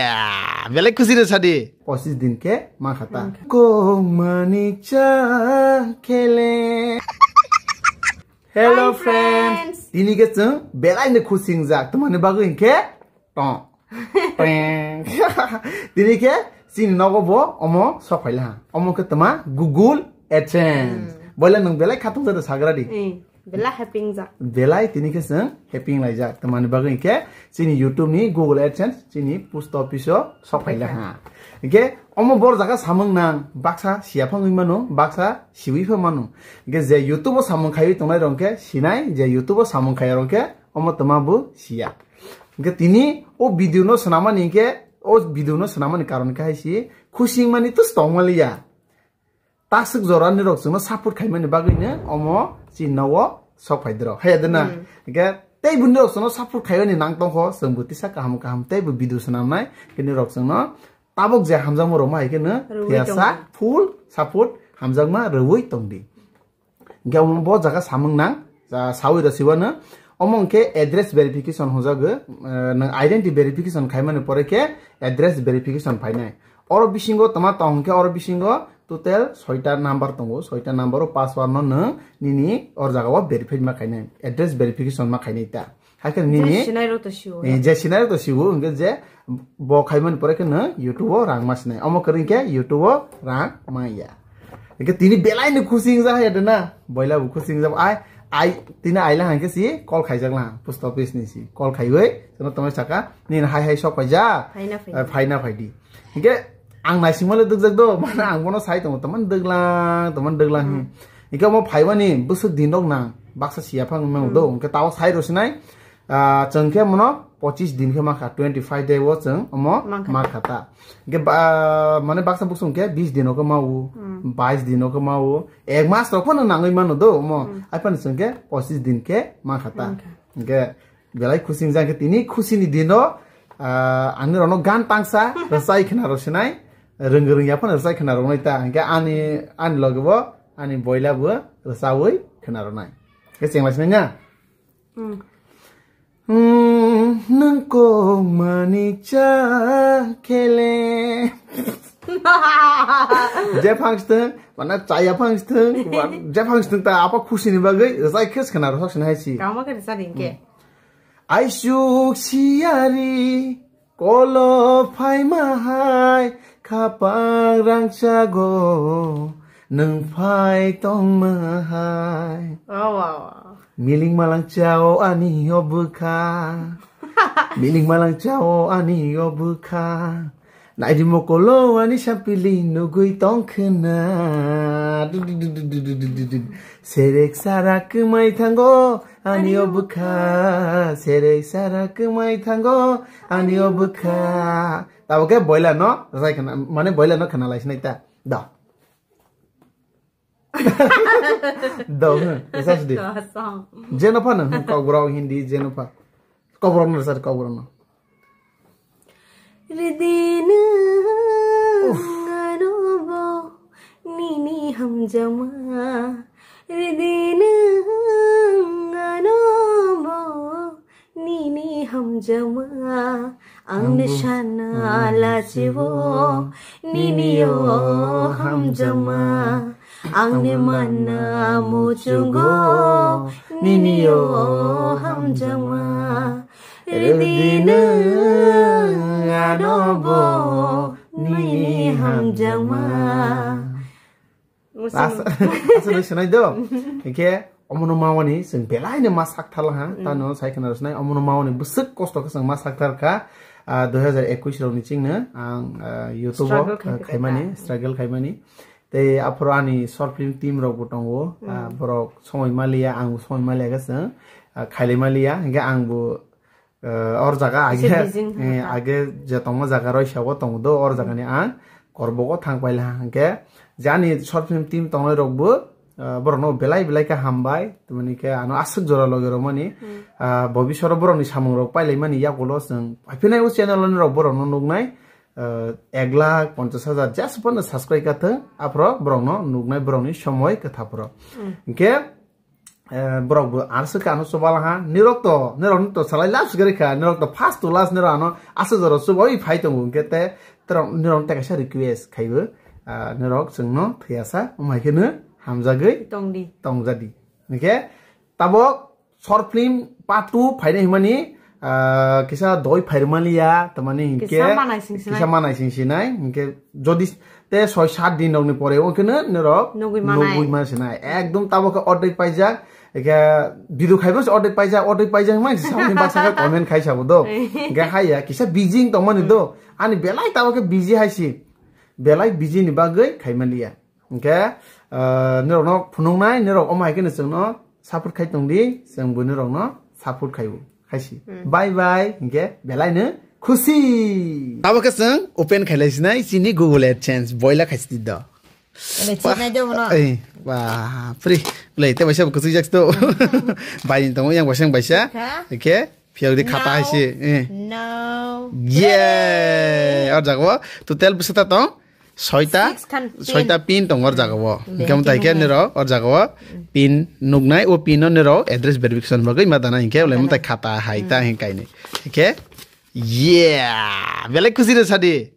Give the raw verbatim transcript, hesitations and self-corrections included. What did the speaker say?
Ah, belai khusi rw sadi. Pochis din khe ma khata. Kok mani cha khele. Hello, Hi, friends. Friends. Tini khe chwng belai no khusi wngjak. Tamani bagwi hinkhe tong. Teng. Tini khe chini nogo bo omo sok phaila ha. Omo khe tama Google AdSense. Hmm. Boile nwng belai khatung jado sagra di. Eh, belai happy wngjak. Belai tini khe chwng happy wnglaijak. Tamani bagwi hinkhe chini YouTube ni Google AdSense, chini post office o sok phaila ha. Hinkhe omo bor jaga samung nang baksa siya phangwi mano, baksa siwi pha mano. Hinkhe je YouTube o samung khaiwi tongnai rok hinkhe sinai, je YouTube o samung khaiya rok hinkhe omo tama bo siya. Hinkhe tini o video no swnamani hinkhe, o video no swnamani karon khe hai si khusi wngmani to tongmaliya. Taswk jorani rok chwngno support khaimani bagwino omo chini nogo sok phai dirok. Hai adena. Hmm. Hinkhe tei buni rok chwngno support khaimani nang tongkho, chwngbo tisa kaham kaham tei bo video swnamnai, kini rok chwngno tabuk je hamjakma rok ma hai kheno Rwui thiyasa tongdi. Full support hamjakma rwui tongdi. Hinkhe omo bo jaga samung nang, ja, sawi rw siwano. Omo hinkhe address verification hwnjago, eh, nwng identity verification khaimani pore khe address verification phainai. Oro bisingo tama tong hinkhe oro bisingo total soita number tongo, soita number o password no nwng nini or jaga o verify ma khainai, address verification ma khainai ta. Hakhe nini je sinai rok to siwo. Eh, je sinai rok to siwo, hinkhe je bo khaimani pore khe nwng YouTube o rang ma sinai. Omo kwrwi khe YouTube o rang ma ya. Hinkhe tini belai no khusi wngjak hai adena. Boila bo khusi wngjak. Ai, ai, tini aila hinkhe si call khaijak la, post office ni si. Call khaiwi, jono tongwi saka, nini hai hai sok paijak. Phaina phaidi. Eh, phaina phaidi. Hinkhe ang naisingmale dukjak do, mane ang bono sai tongo, tamani duklang, tamani duklang. Hmm. Hinkhe omo phaimani bwswk din rok nang, baksa siya phang wngmano do, hmm, hinkhe tao sai rw sinai, ah, chwng khe mono pochis din khe makha, twenty five day o chwng omo mankha. Mankha ta. Hinkhe ba, mane baksa bukchung khe bis din o khe mao, hmm, bais din o khe mao, ek mas rok phano nangwi mano do omo, hmm, hai phano chwng khe pochis din khe mankha ta. Mankha. Hinkhe belai khusi wngjak khe tini khusini dino, ah, ani rokno gan tangsa rwchai khna rw sinai, rwng rwngya phano rwchai khna rwnai ta. Hinkhe ani, ani loge bo ani boila bo rwchawi khna rwnai. Khe chengla sinai na? Hmm. Hmm, nwng kok mani cha khele. Je phang steng, mana chaya phang steng, wa-, je phang steng ta apa khusini bagwi rwchai khe khna rw sok sinai hai si. Kama khe rwchadi hinkhe. Hmm. Aisuk siyari kolo phaima hai khapang rangchago nwng phai tongma hai. Wow, wow, wow. Miling malang chao ani o bwkha. Miling malang chao ani o bwkha. Naidi mokolo ani sampili nugui tongkhwna. Serek sara kwmai thango ani o bwkha. Serek sara kwmai thango ani o bwkha. Tabo khe boila no rwchai khna, mane boila no khna lai sinai ta. Da. Dong, esas di. Kosong. Jeno pha nang, Kokborok Hindi, jeno pha. Kokborok no, sir, Kokborok no. Ridinang ano bo nini hamjama. Ridinang ano bo nini hamjama, ang ni sana lachibo, nini o hamjama, ang ni mana muchungo, nini o hamjama, ridinang ano bo nini hamjama. Asa, asa no sinai do. Hinkhe omono mawani chwng belai no ma sak tharla ha. Mm. Tano sai khna rw sinai omono mawani bwswk kosto khe chwng ma sak thar kha. Ah, dui hazar ekush rok ni chingno ang, ah, YouTube o, struggle khai ah, khaimani, struggle khaimani. Tei aphuru ani short film team rok bo tongo. Mm. Ah, borok somoi maliya, ang bo somoi maliya khe chwng, ah, khailai maliya. Hinkhe ang bo Eh, or jaga age, eh, age je tongma jaga roi sabo tong do, or jaga ni ang korbogo thang paila hingke jani short film team tongnai rok bo, eh, borok no belai belai khe hambai, tini khe ano aswk jora logi romani, ah, bobisoro borok ni samung rok pailai mani yagulo chwng paiphinai o channel ni rok borok no nuknai, eh, ek lakh ponchas hajar jas phano subscribe ka thwng, aphro borok no nuknai borok ni somoi kwtha phro. Hingke, eh, borok bo ano swkha ano chobala ha. Nirok to, nirok to salai last gari kha. Nirok to first to last nirok ano aswk jora chobwi phai tongo. Hwnkhe te terok nirok te kaisa request khaibo. Ah, nirok chwngno thwiasa, wng hai kheno hamjagwi Tongdi. Tongjadi. Hwnkhe tabok short film part two phainai hwnmani, ah, kisa doi phairwmaliya, tamani hinkhe Kisa manai sing sinai. Kisa manai sing sinai, hinkhe jodi te soi sat din rokni pore wngkheno norok Nugwi manai. Nugwi mansinai. Ekdom tabok khe ordek paijak, ekhe video khaibo se ordek paijak, ordek paijak hwnmai samani baksa khe comment khai sabo do. Hinkhe haiya, kisa busy wng tongmani do. Ani belai tabok khe busy haisi. Belai busy ni bagwi khaimaliya. Hwnkhe, ah, norokno phunuknai, norok omo hai kheno chwngno support khai tongdi, chwngbo norokno support khaibo, khaisi. Hmm. Bye bye, hwnkhe belaino khusi. Abo khe chwng open khailai sinai chini Google AdSense, boila khaisi do. Ele chinai de bono. Ei, ba, free. Belai te baisa kwchwijak to. Bai ni tongo yang baisa, yang baisa. Kha? Hwnkhe, phiyok di khata No. Hai se. Eh. No. Yeah! Or jago, total bwswk ta tong? Soita, Six khan pin. Soita pin tong or jaga o. Hwnkhe mutai khe niro or jaga o pin nuknai, o pin no niro address verification bagwi ma dana hwnkhe ulai mutai khata hai ta hwnkhe kainwi. Hwnkhe, yeah! Belai khusi re sadi.